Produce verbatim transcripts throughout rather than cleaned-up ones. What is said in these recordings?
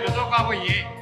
གཙོ་དཀར་པོ་ཡིན།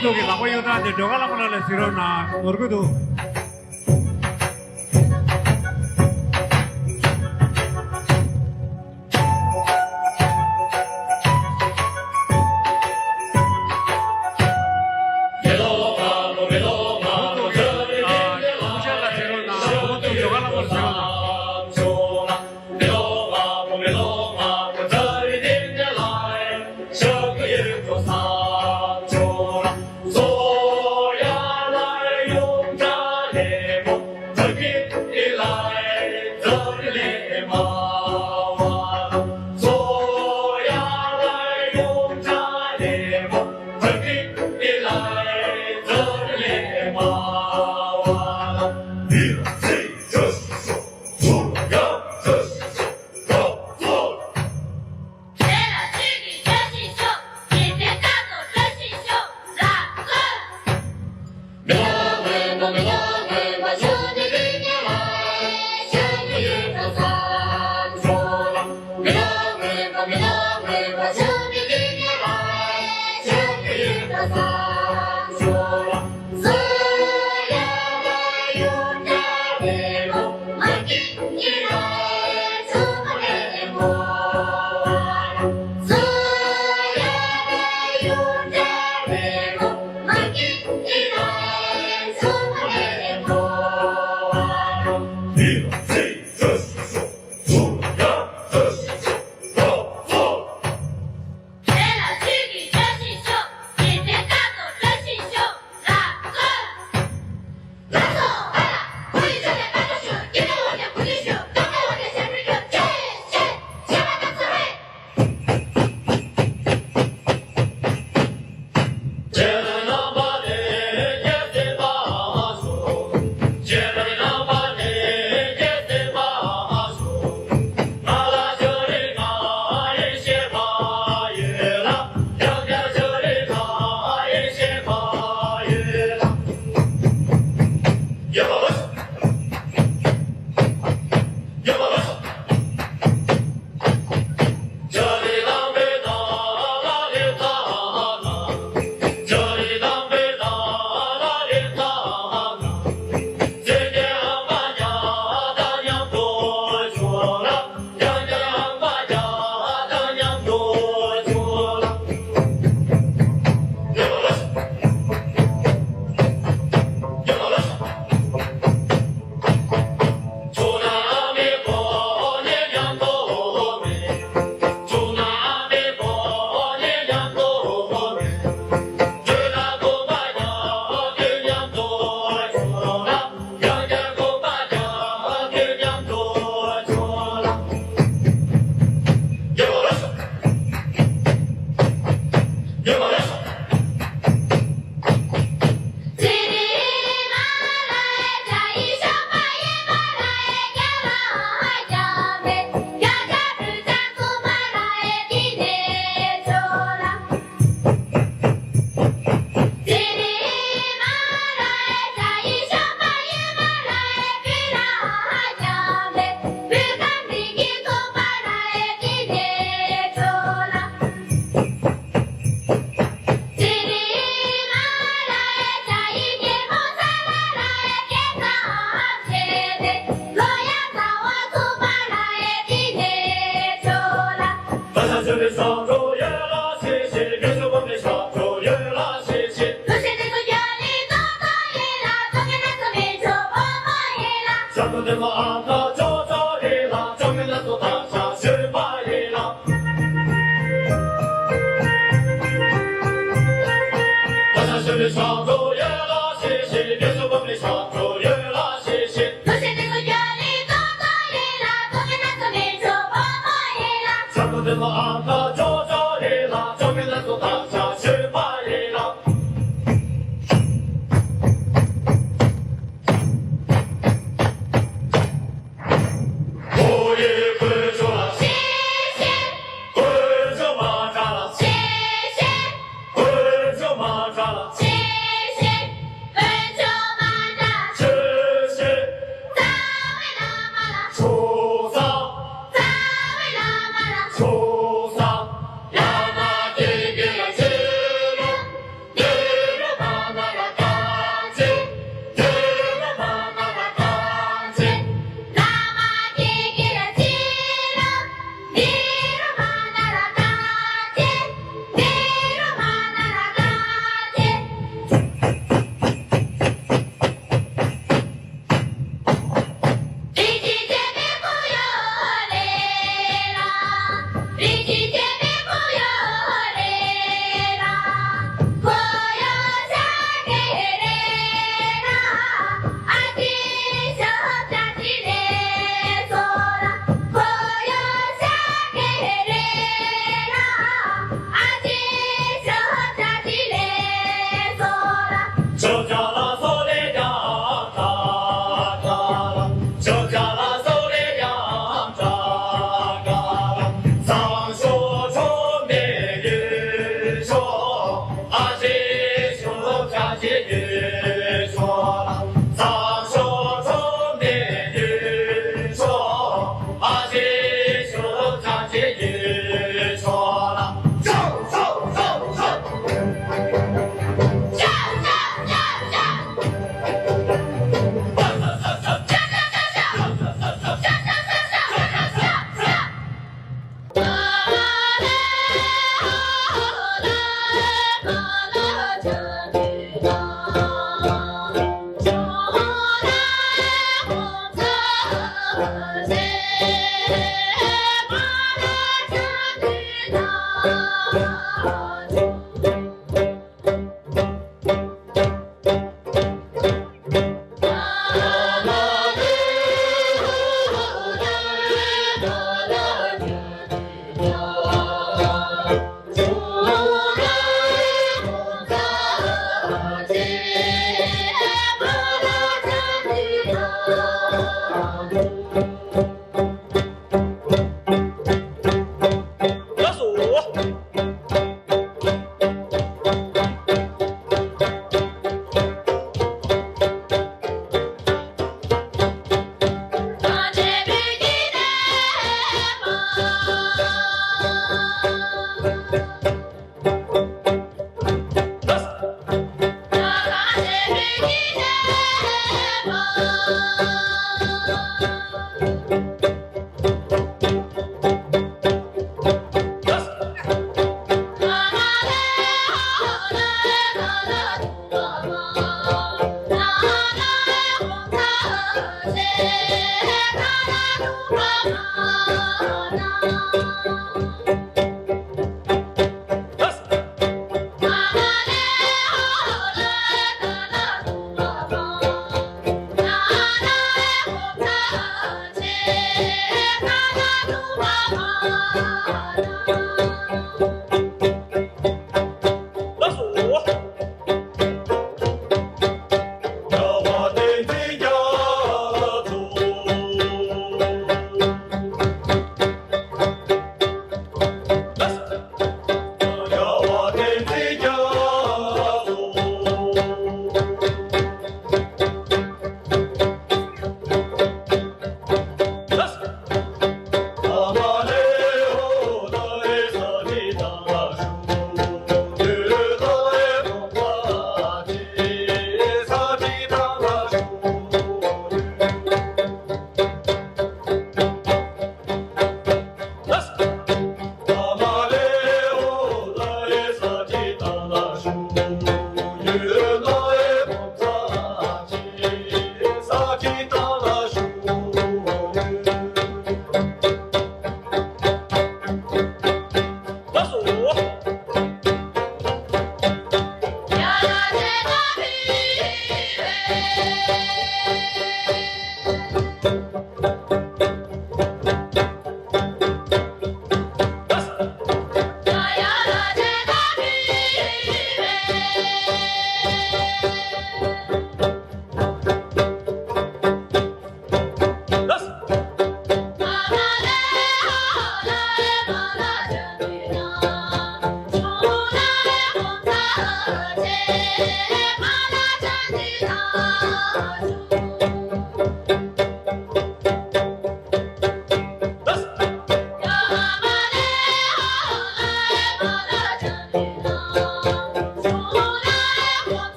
ཚོགས་ཀྱི་ལག་པ་གཡོན་ཐང་དེ་སྒྲོལ་དཀར་ལྷ་མོ་ལགས་ལ་གཟིགས་རོགས་གནང་། ནོར་གི་འདུག་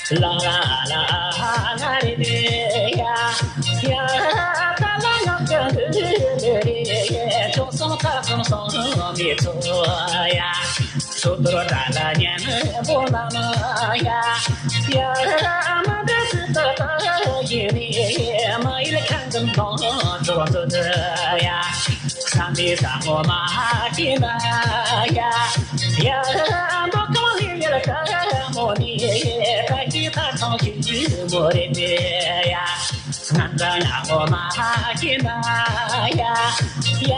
ལ་ལ་ལ་ལ་རེ་རེ་ཡ། ཡ་ད་ལ་ལ་ག་རེ་རེ་ཡ། ཅུང་སོང་ད་སོང་སོང་མི་ཚོ་ཡ། སོ་ཐོར་ད་ལ་ཉན་པོ་ལ་ལ་ཡ། ཡ་མ་འདྲ་སི་ད་ད་ཡིན་ནི་མ་ཡིན་ཁང་གི་ནང་ཚོ་ཚོ་ཡ། བསམ་པའི་བསམ་ངོ་མ་ཤེས་ན་ཡ། ཡ་མདོ་ཁམས་ལ་ཡལ་ཁ་མོ་ནི་ད་ཤི་ད་ཐང་ཤི་མོ་རེད་ཡ། ང་ད་ང་ངོ་མ་ཤེས་ན་ཡ། ཡ་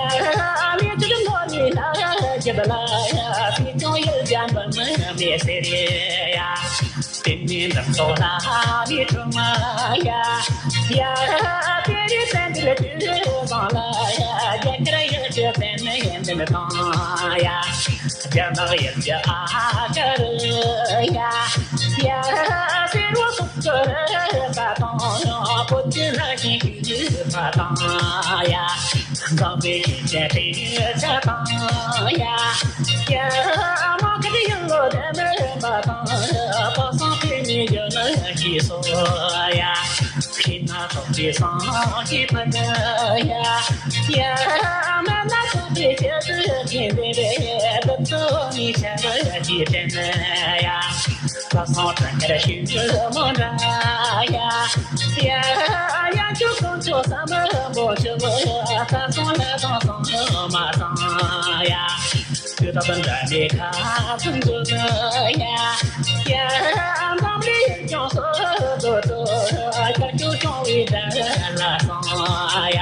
མི་ཚོ་མོ་ནི་ལ་ཡ་ལ་ཡ། སྲིད་སྐྱོང་ཡུལ་ལྗང་པ་མི་མེད་ཟེར་ཡ། དེ་ནས་འདམ་ཐོག་ལ་མི་ཁྲོ་མ་ཡ། ཡ་དེ་རིང་བཙན་འདི་ལ་དུས་བཟང་ལ་ཡ། རྒྱ་གར་ཡུལ་གྱི་བཙན་ནས་འདི་ནས་བཏང་ཡ། རྒྱ་ནག་ཡུལ་གྱི་ཨ་ཀ་རུ་ཡ། ཡ་སེར་བ་སོགས་ཀྱི་རི་ས་དང་། བོད་ཀྱི་ན་གཞོན་ཤིག་ཡུལ་ཕ་དང་ཡ། འཛམ་བུའི་ཤིང་ཆེན་དེ་ཆ་དང་ཡ། ཡ་མ་ཁ་དེ་ཡང་ལོ་དེ་མེད་པ་དང་། པ་སངས་དེ་ནི་ཡོད་ན་ཤི་སོ་ཡ། ཤི་ན་ཐོག་དེ་སངས་ཤི་ཕ་དེ་ཡ། ཡ་མ་ན་ཐོག་དེ་ཆེ་དུ་ཁྱིམ་དེ་རེད། བདག་ཚོ་ནི་ཆ་ར་ཤི་དེ་ནི་ཡ། པ་སངས་དྲན་ཁར་ཤི་མོ་འདྲ་ཡ། ཡ་ཡ་ཁྱོད་ཁོང་ཚོ་བསམ་པ་མོ་ཆུ་མོ། ད་སོང་ལ་དང་སོང་མ་སོང་ཡ། དུས་རྟག་ཏུ་འདྲ་མི་ཁ་ཚུན་ཚོད་ཡ། ཡ་འཛམ་གླིང་ཡུལ་ལྗོངས་སུ་དུ་དུ། སྐར་ཆུ་སྐྱོང་བའི་འདྲ་ལ་སོང་ཡ།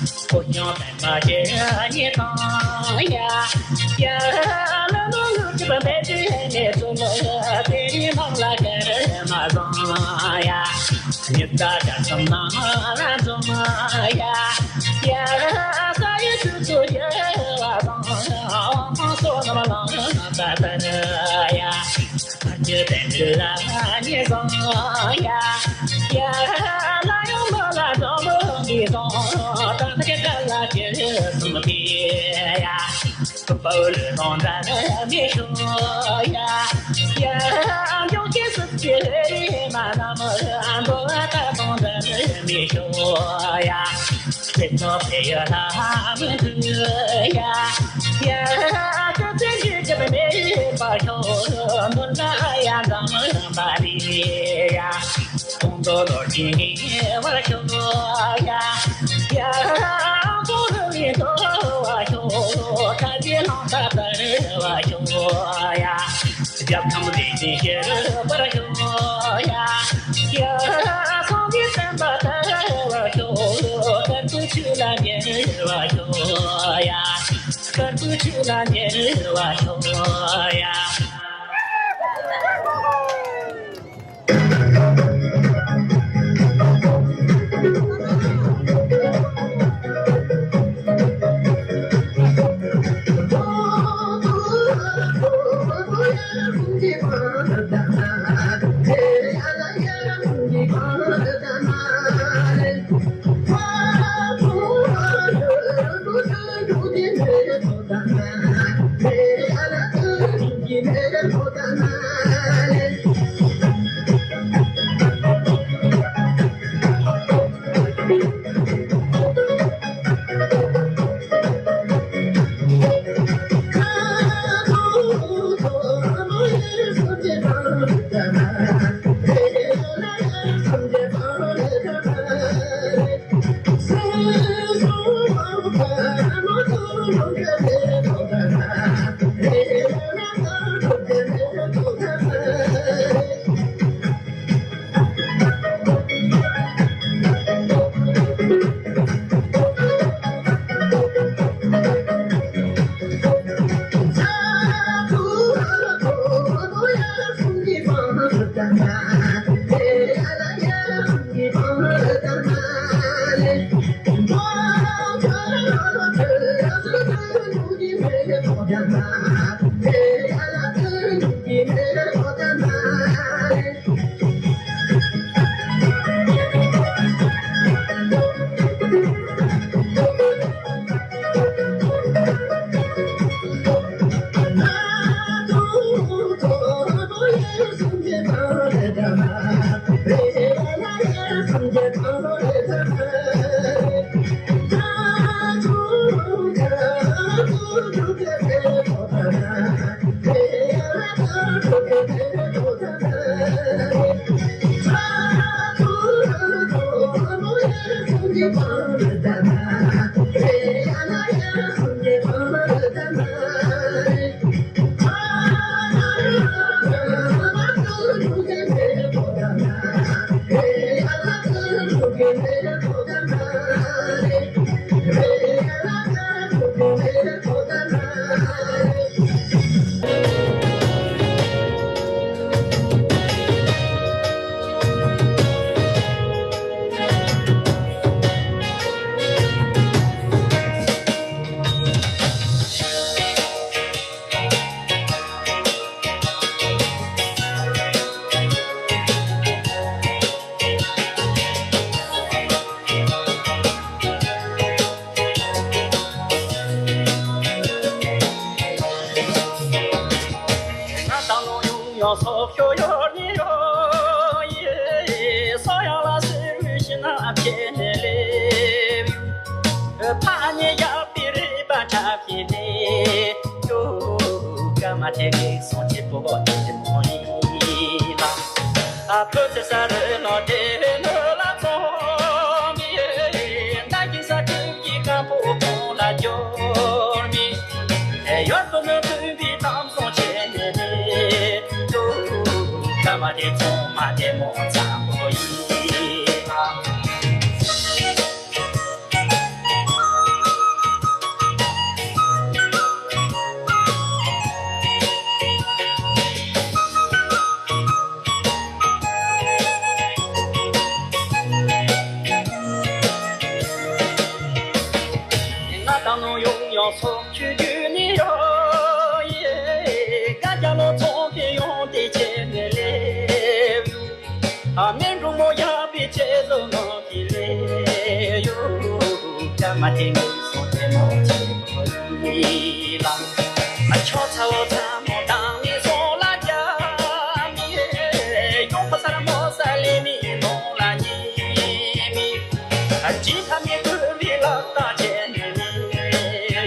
སྐུ་སྐྱོང་པད་མ་ཞེས་ཉིད་དང་ཡ། ཡ་ལ་ནོ་ལུ་གྲུབ་པའི་དུས་ནས་ཚུལ། དེ་རིང་ནང་ལ་གར་མ་བཟང་ཡ། ཉི་ཟླ་དགའ་སེམས་ནང་ལ་འཛོམས་ཡ། ཡ་ས་ཡི་དུས་སུ་ཡལ་བ་དང་། དབང་ཐང་སོ་ནམ་ལངས་པ་ལྟར་ཡ། ཕར་གྱི་བསྟན་འགྲོ་ལ་ཉེ་བཟང་ཡ། ཡ་ལ་ཡོང་མ་ལ་འགྲོ་མོ་འདི་དང་། ད་ནི་ག་ལ་ཅི་གསུང་དེ་ཡ། སྟོན་པ་འོད་ལུས་དང་འདྲ་མི་ཤོ་ཡ། ཡ་འཇོག་ཅེས་སུ་ཅི་རེ་མ་ན་མོ། འགྲོ་བ་ད་དང་འདྲ་མི་ཤོ་ཡ། སེམས་ནོར་ཕེ་ཡོད་ལ་མི་འདུག་ཡ། ཡ་ད་བཙན་གྱི་རྒྱབ་མེད་པ་ཤོ། ནོར་ལ་ཡ་འདམ་པ་རེད་ཡ། སྟོང་དུ་ལོ་རྒྱུས་ངེས་པར་ཤོག་ཡ། ཡ་ཁོང་ལུ་ཡིན་དོ་བ་ཤོག་ཁ་ཆེ་ལང་ཁ་ལྟར་བ་ཤོག་ཡ། རྒྱལ་ཁམས་བདེ་ཞིང་གཤེགས་པར་ཤོག་ཡ། ཡ་སངས་རྒྱས་བསྟན་པ་དར་བར་ཤོག་དཀར་པོའི་ཆོས་ལ་ཉེར་བ་ཤོག་ཡ། དཀར་པོའི་ཆོས་ལ་ཉེར་བ་ཤོག་ཡ། ང་དང་ནོ་ཡོང་ཡོང་སོག་ཤོ་ཡོར་ནི་ཡོ་ཡེ། སོ་ཡང་ལ་སེ་རུ་ཤི་ན་ཁྱེད་ནས་ལེབ། ཕ་ཉེ་ཡག་པི་རི་པ་ཁྲ་ཁྱེད་ནས་ཡོ། ཀ་མ་ཏེ་གེ་སོང་ཆེ་པོ་ཏེ་ཏེ་མོ་ཡིན་ལ། ཨ་ཕོ་ཏེ་ས་རེ་ལོ་ཏེ་རེ་ནོ་ལ་ཙོང་མི་ཡེ། ད་གི་ས་ཏེ་གི་ཀ་པོ་ཁོང་ལ་འབྱོར་མི། ཡོད་དོ་ནོ་དུ་བི་དམ་སོང་ཆེ་ནེ་ནེ་ཡོ། ཀ་མ་ཏེ་ཚོང་མ་ཏེ་མོ་ཚ་པོ་ཡིན་ཨ། ང་དང་ནོ་ཡོང་ཡོང་སོག་ཆུ་རྒྱུད་ནི་ཡོ་ཡེ། ཀ་རྒྱ་ལོ་ཚོང་གི་ཡོང་དེ་ཆེ་ནེ་ལེབ། ཨ་མེ་འབྲུག་མོ་ཡག་པི་ཆེ་བཟོ་ནོ་གི་ལེ་ཡོ། ཀ་མ་ཏེ་ངེ་སོ་ཏེ་མོ་ཆེ་མོ་ཡི་ལ། ཨ་ཆོ་ཚ་བོ་ཚ་མོ་དང་ནི་སོ་ལ་རྒྱ་མི་ཡོང་པ་ས་ར་མོ་ས་ལི་མི་ནོ་ལ་ཉི་མི། ཨ་ཇི་ཐ་མི་ཀུ་རི་ལ་ཏ་ཆེ་ནི་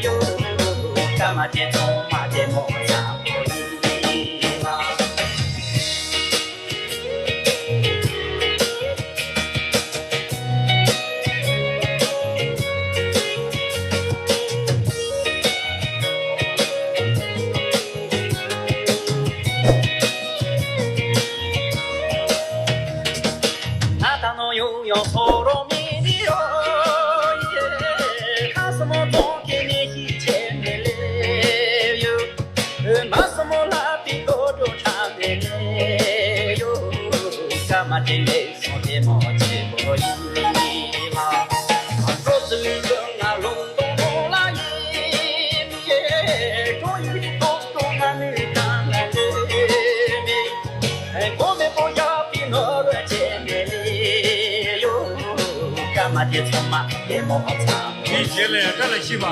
ཡོ། ཀ་མ་ཏེ་ཚོང་མ་ཏེ་མོ་ཚ་མོ་ཡི་ལ། ང་དང་ནོ་ཡོང་ཡོང་སོ་རོ་མི་ནི་ཡོ་ཡེ། ཁ་སི་མོ་ཏོང་ཁེ་ནི་ཧི་ཆེ་ནེ་ལེ་ཡོ། མ་སོ་མོ་ལ་པི་ཏོ་ཏོ་ཁྲ་ནེ་ལེ་ཡོ། ཀ་མ་ཏེ་ལེ་སོང་ཏེ་མོ་ཆེ་པོ་ཡིན་ལ། འགྲོ་ཙི་ལི་ལོ་ང་ལུང་སྟོང་ལོ་ལ་ཡིན་ཡེ། འགྲོ་ཡི་ཏོག་ཏོ་ང་ནི་གང་ལ་ལེ་མི། མགོ་མེད་པོ་ཡག་པི་ནོར་བ་ཆེ་ནེ་ལེ་ཡོ། ཀ་མ་ཏེ་ཚང་མ་ལེ་མོ་ཚང་། དེའི་རྗེས་ལ་ཡང་བཀྲ་ལ་ཤིས་པ།